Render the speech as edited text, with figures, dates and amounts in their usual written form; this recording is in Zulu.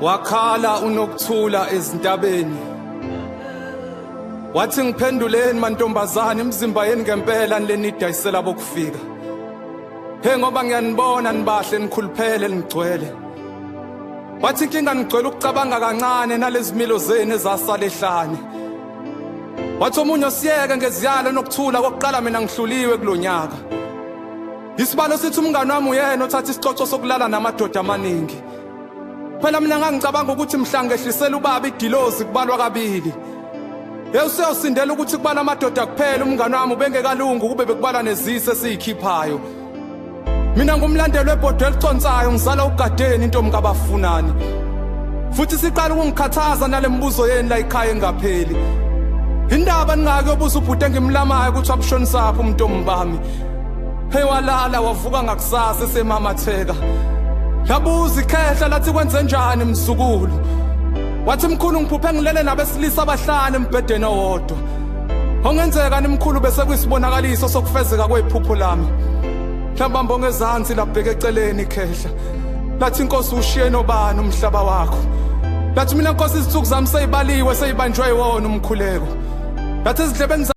Wakhala uNokuthula ezintabeni. Wathi ngiphenduleni mantombazane imizimba yenu ngempela nilenidayisela bokufika. Hey ngoba ngiyanibona nibahle nikhuluphele nigcwele. Wathi inkinga nigcwele ukucabanga kancane nalezimilo zenu ezasala ehlane. Wathi omunye osiyeke ngeziyalo nokuthula kokuqala mina ngihluliwe kulonyaka. Isibalo sithi umngani wami uyena othatha isicoco sokulala namadoda amaningi. Phela mina ngangicabanga ukuthi mhla ngehlisela ubaba idilozi kubalwa kabili. Hey useyosindela ukuthi kubala amadoda kuphela umngani wami ubengekalungu kube bekubalwa nezisi esiyikhiphayo. Mina ngumlandeli webhodwe eliconsayo ngizala ugadeni intombi kabafunani. Futhi siqala ukungikhathaza nalembuzo yenu la ekhaya engapheli. Indaba ningake yobuza ubhuti engimlamayo ukuthi wabushonisaphi umntombi bami. Hey walala wavuka ngakusasa esemamatheka. Labuza ikhehla lathi kwenze njani mzukulu. Wathi mkhulu ngiphuphe ngilele nabesilisa abahlanu embhedeni owodwa. Ongenzeka nimkhulu bese kuyisibonakaliso sokufezeka kwephupho lami. Mhlawumbe ngezansi labheka eceleni ikhehla. Lathi inkosi ushiye nobani umhlaba wakho. Lathi mina nkosi izinsuku zami seyibaliwe seyibanjwe yiwona umkhuleko. Lathi izindlebeni.